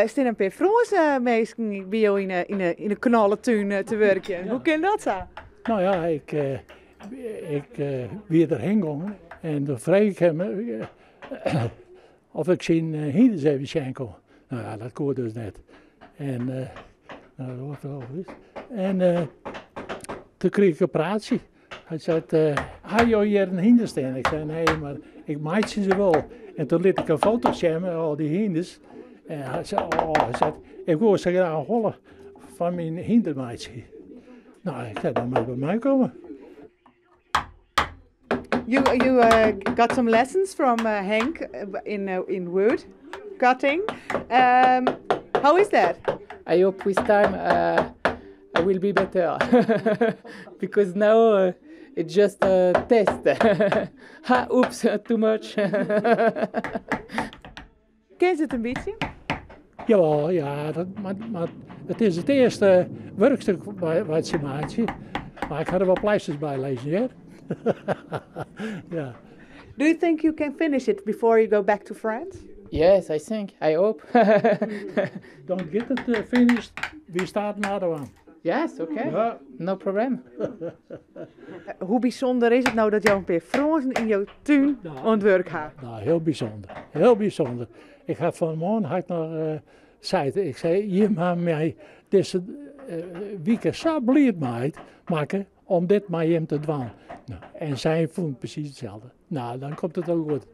stean in pear Frânske minsken by jo yn 'e knolletún te wurkjen. Hoe kin dat sa? Nou ja, ik wie derhinne gongen en doe frege ik him oft ik syn hynders even sjen koe. Nou ja, dat koe dus net. En, nou, dat was En toen krige ik in praatsje. Hy sei, "Ha jo hjir in hynder stean?" Ik sei: "Nee, mar ik meitsje se wol." En toen liet ik in foto sjen mei al dy hynders. En hy sei, oh, hy sei: "Ik wol sa graach in holle fan myn hynder meitsje." Nou, ik sei: "Dan moat by my komme." You got some lessons from Henk in wood cutting. How is that? I hope with time I will be better because now it's just a test. Ha, oops, too much. Ken se it in bytsje? Jawel, ja, mar it is it earste wurkstik wat se meitsje. Mar ik ha der wol pleisters by lizzen, hear. Ja. Do you think you can finish it before you go back to France? Yes, I think. I hope. Don't get it finished, we start another one. Yes, okay. Ja. No problem. Hoe bysûnder is it no dat jo in pear Frânsen yn jo tún oan it wurk ha? Nou, hiel bysûnder. Hiel bysûnder. Ik ha fan 'e moarn ha ik noch sein, ik sei: "Jim ha my dizze wike sa bliid makke om dit mei jim te dwaan." Nou, en sy fûn presys itselde. Nou, dan komt it wol goed.